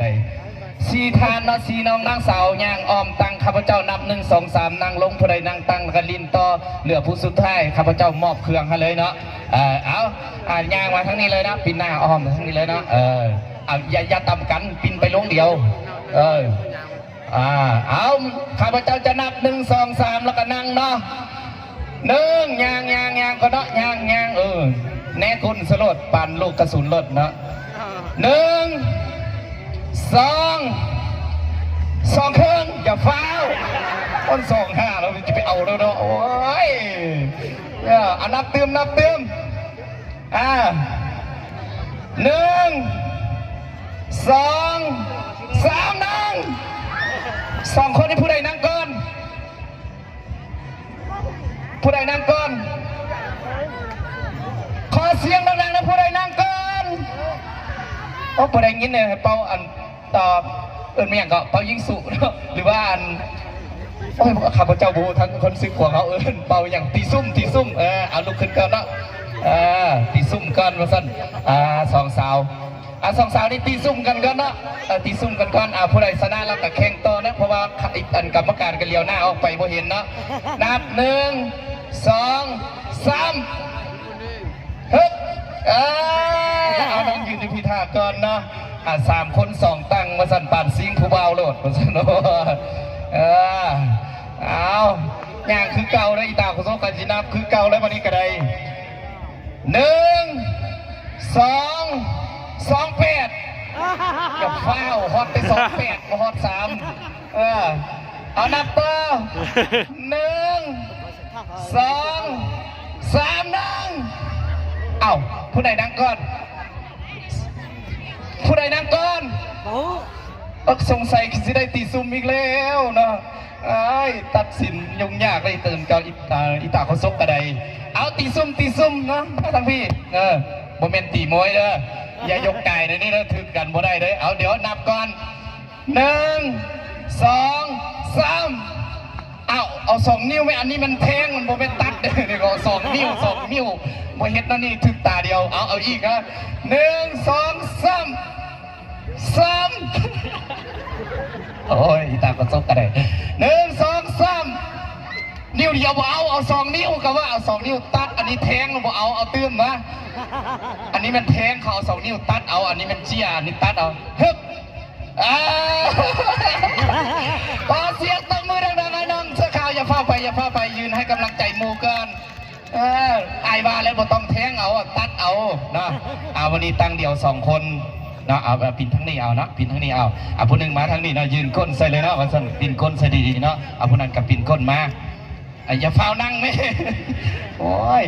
ໄດ້ ສີ່ທ່ານເນາະ ສີ່ນ້ອງນາງສາວ ຍ່າງອ້ອມຕັ້ງ ຂ້າພະເຈົ້ານັບ ໜຶ່ງ ສອງ ສາມ ນັ່ງລົງ ຜູ້ໃດນັ່ງຕັ້ງ ແລ້ວກໍຫຼິ້ນຕໍ່ ເຫຼືອຜູ້ສຸດທ້າຍ ຂ້າພະເຈົ້າມອບເຄື່ອງໃຫ້ເລີຍເນາະ. ເອີ ເອົາ ອ່າ ຍ່າງມາທາງນີ້ເລີຍເນາະ ປິ່ນໜ້າອ້ອມມາທາງນີ້ເລີຍເນາະ. ເອີ ເອົາ ຢ່າ ຢ່າຕຳກັນ ປິ່ນໄປລົງດຽວ. ເອີ ອ່າ ເອົາ ຂ້າພະເຈົ້າຈະນັບ ໜຶ່ງ ສອງ ສາມ ແລ້ວກໍນັ່ງເນາະ. ໜຶ່ງ ຍ່າງ ຍ່າງ ຍ່າງກ່ອນເນາະ ຍ່າງ ຍ່າງ ເອີ ແນກົ້ນໃສ່ໂລດ ປານລູກກະສຸນໂລດເນາະ. ໜຶ່ງ ສອງ ສອງເຄິ່ງ ຢ່າຟ້າວ ມັນສອງຫ້າແລ້ວ ຈະໄປເອົາແລ້ວເນາະ. ໂອ້ຍ ເອີ ເອົາ ນັບຕື່ມ ນັບຕື່ມ. ອ່າ ໜຶ່ງ ສອງ ສາມ ນັ່ງ. ສອງຄົນນີ້ ຜູ້ໃດນັ່ງກ່ອນ? ຜູ້ໃດນັ່ງກ່ອນ? ຂໍສຽງດັງໆ ນະ ຜູ້ໃດນັ່ງກ່ອນ? ໂອ້ ບໍ່ໄດ້ຍິນເລີຍ ເປົ່າອັນ ຕອບ ເອີ້ນວ່າຫຍັງເກາະ ເປົ່າຍິງສຸເນາະ ຫຼືວ່າອັນ ໂອ້ຍ ຂ້າພະເຈົ້າບໍ່ຮູ້ ທາງຄົນສຶກຂອງເຮົາເອີ້ນເປົ່າຫຍັງ ຕີຊຸ່ມ ຕີຊຸ່ມ. ເອີ ເອົາ ລຸກຂຶ້ນກ່ອນເນາະ. ເອີ ຕີຊຸ່ມກ່ອນວ່າຊັ້ນ. ອ່າ ສອງສາວ ອ່າ ສອງສາວນີ້ຕີຊຸ່ມກັນກ່ອນເນາະ. ເອີ ຕີຊຸ່ມກັນກ່ອນ. ອ່າ ຜູ້ໃດຊະນະແລ້ວກໍແຂ່ງຕໍ່ເນາະ ເພາະວ່າ ອັນ ກຳມະການກໍຫຼຽວໜ້າອອກໄປບໍ່ເຫັນເນາະ. ນັບ ໜຶ່ງ ສອງ ສາມ ຮຶບ ເອີ ເອົາ ນ້ອງຢືນຢູ່ພີ້ຖ້າກ່ອນເນາະ. ອ່າ ສາມຄົນສອງຕັ້ງວ່າຊັ້ນ ປານຊິງຜູ້ບ່າວໂລດວ່າຊັ້ນ. ເອີ ເອົາ ຍ່າງຄືເກົ່າເດີ ອີຕາໂຄສົກ ຂ້ອຍຊິນັບຄືເກົ່າເລີຍ ບັດນີ້ກໍໄດ້ ໜຶ່ງ ສອງ ສອງແປດ. ຢ່າຟ້າວ ຮອດແຕ່ສອງແປດ ບໍ່ຮອດສາມ. ເອີ ເອົາ ນັບຕໍ່ ໜຶ່ງ ສອງ ສາມ ໜຶ່ງ. ເອົ້າ ຜູ້ໃດນັ່ງກ່ອນ? ຜູ້ໃດນັ່ງກ່ອນ? ບໍ່ຮູ້. ເອີ ສົງໄສຊິໄດ້ຕີຊຸ່ມອີກແລ້ວເນາະ. ອ້າຍ ຕັດສິນຫຍຸ້ງຍາກເລີຍ ຕື່ນກັບອີຕາ ອີຕາໂຄສົກກໍໄດ້. ເອົາ ຕີຊຸ່ມ ຕີຊຸ່ມເນາະ ມາທາງພີ້. ເອີ ບໍ່ແມ່ນຕີມວຍເດີ ຢ່າຍົກກາຍໃນນີ້ເດີ ຖືກກັນບໍ່ໄດ້ເດີ. ເອົາ ດຽວນັບກ່ອນ ໜຶ່ງ ສອງ ສາມ. ເອົາ ເອົາສອງນິ້ວແມ່ ອັນນີ້ມັນແທງ ມັນບໍ່ແມ່ນຕັດເດີ. ນີ້ກໍສອງນິ້ວ ສອງນິ້ວ ບໍ່ເຮັດແນວນີ້ຖືກຕາດຽວ. ເອົາ ເອົາອີກເດີ ໜຶ່ງ ສອງ ສາມ ສາມ. ໂອ້ຍ ອີຕາກໍຕົກກໍໄດ້ ໜຶ່ງ ສອງ ສາມ. ນິ້ວດຽວບໍ່ເອົາ ເອົາສອງນິ້ວ ກໍວ່າເອົາສອງນິ້ວຕັດ. ອັນນີ້ແທງບໍ່ເອົາ ເອົາຕື່ມມາ. ອັນນີ້ມັນແທງ ເຂົາເອົາສອງນິ້ວຕັດເອົາ. ອັນນີ້ມັນເຈ້ຍ ອັນນີ້ຕັດເອົາ. ຮຶບ ອ່າ ຂໍສຽງຕົບມືດັງໆ ໃຫ້ນ້ອງເສື້ອຂາວ. ຢ່າຟ້າວໄປ ຢ່າຟ້າວໄປ ຢືນໃຫ້ກຳລັງໃຈໝູ່ກ່ອນ. ເອີ ອ້າຍວ່າແລ້ວ ບໍ່ຕ້ອງແທງເອົາ ຕັດເອົາເນາະ. ເອົາ ວັນນີ້ຕັ້ງດຽວສອງຄົນເນາະ. ເອົາ ເອົາ ປິ່ນທາງນີ້ເອົາເນາະ ປິ່ນທາງນີ້ເອົາ. ເອົາ ຜູ້ໜຶ່ງມາທາງນີ້ເນາະ ຍື່ນກົ້ນໃສ່ເລີຍເນາະ ວ່າຊັ້ນ ປິ່ນກົ້ນໃສ່ດີໆເນາະ. ເອົາ ຜູ້ນັ້ນກໍປິ່ນກົ້ນມາ. ອ່າ ຢ່າຟ້າວນັ່ງແມ່. ໂອ້ຍ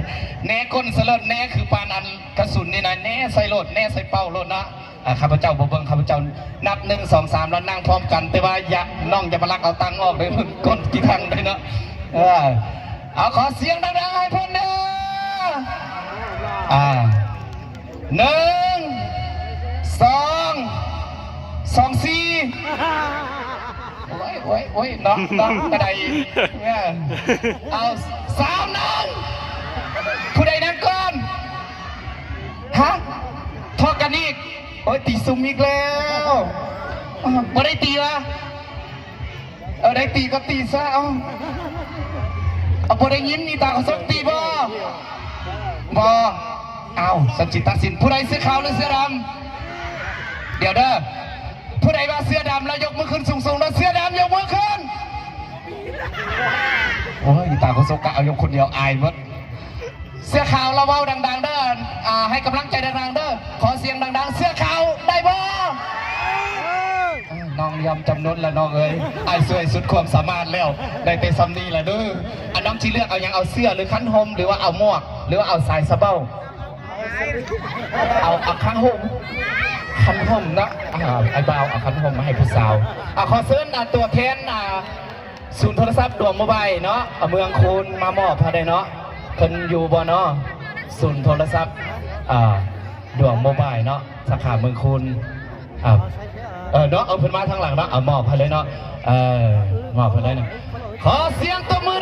ແນກົ້ນສະເລີດແນ ຄືປານອັນກະສຸນນີ້ນະ ແນໃສ່ໂລດ ແນໃສ່ເປົ້າໂລດເນາະ. ອ່າ ຂ້າພະເຈົ້າບໍ່ເບິ່ງ ຂ້າພະເຈົ້ານັບ ໜຶ່ງ ສອງ ສາມ ແລ້ວນັ່ງພ້ອມກັນ. ແຕ່ວ່າຢ່າ ນ້ອງຢ່າມາລັກເອົາຕັ່ງອອກເດີ ກ້ນກີ່ທັງເດ້ເນາະ. ເອີ ເອົາ ຂໍສຽງດັງໆ ໃຫ້ເພິ່ນເດີ. ອ່າ ໜຶ່ງ ສອງ ສອງ ສີ່. ໂອ້ຍ ໂອ້ຍ ໂອ້ຍ ນ້ອງ ນ້ອງກະໄດ້. ເອີ ເອົາ ສາມ ໜຶ່ງ. ຜູ້ໃດນັ່ງກ່ອນ? ຮະ? ທອກກັນອີກ. ໂອ້ຍ ຕີຊຸ່ມອີກແລ້ວ. ບໍ່ໄດ້ຕີຫວາ? ເອີ ໄດ້ຕີກໍຕີຊະ. ເອົາ ເອົາ ບໍ່ໄດ້ຍິນ ອີຕາໂຄສົກ ຕີບໍ່? ບໍ່. ເອົາ ສັນຊິຕັດສິນ ຜູ້ໃດເສື້ອຂາວ ຫຼື ເສື້ອດຳ? ດຽວເດີ ຜູ້ໃດວ່າເສື້ອດຳ ແລ້ວຍົກມືຂຶ້ນສູງໆ ເດີ. ເສື້ອດຳ ຍົກມືຂຶ້ນ. ໂອ້ຍ ອີຕາໂຄສົກ ກະເອົາຍົກຄົນດຽວ ອາຍໝົດ. ເສື້ອຂາວລະເວົ້າດັງໆ ເດີ ອ່າ ໃຫ້ກຳລັງໃຈດັງໆ ເດີ. ຂໍສຽງດັງໆ ເສື້ອຂາວ ໄດ້ບໍ່? ເອີ ນ້ອງຍອມຈຳນົນລະນ້ອງເອີຍ. ອ້າຍຊ່ວຍສຸດຄວາມສາມາດແລ້ວ ໄດ້ແຕ່ຊ່ຳນີ້ລະເດີ. ອັນ ນ້ອງຊິເລືອກເອົາຫຍັງ? ເອົາເສື້ອ ຫຼື ຄັນຮົ່ມ ຫຼືວ່າເອົາໝວກ ຫຼືວ່າເອົາສາຍສະເບົ້າ? ເອົາ ເອົາຄັນຮົ່ມ ຄັນຮົ່ມເນາະ. ອ່າ ອ້າຍບ່າວເອົາຄັນຮົ່ມມາໃຫ້ຜູ້ສາວ. ອ່າ ຂໍເຊີນ ອ່າ ຕົວແທນ ອ່າ ສູນໂທລະສັບດວງໂມບາຍເນາະ ເມືອງຄູນ ມາມອບໃຫ້ໄດ້ເນາະ. ເພິ່ນຢູ່ບໍ່ເນາະ? ສູນໂທລະສັບ ອ່າ ດວງໂມບາຍເນາະ ສາຂາເມືອງຄູນ. ອ່າ ເອີ ເນາະ ເອົາເພິ່ນມາທາງຫຼັງເນາະ. ເອົາ ມອບໃຫ້ເລີຍເນາະ. ເອີ ມອບໃຫ້ເລີຍເນາະ. ຂໍສຽງຕົບມື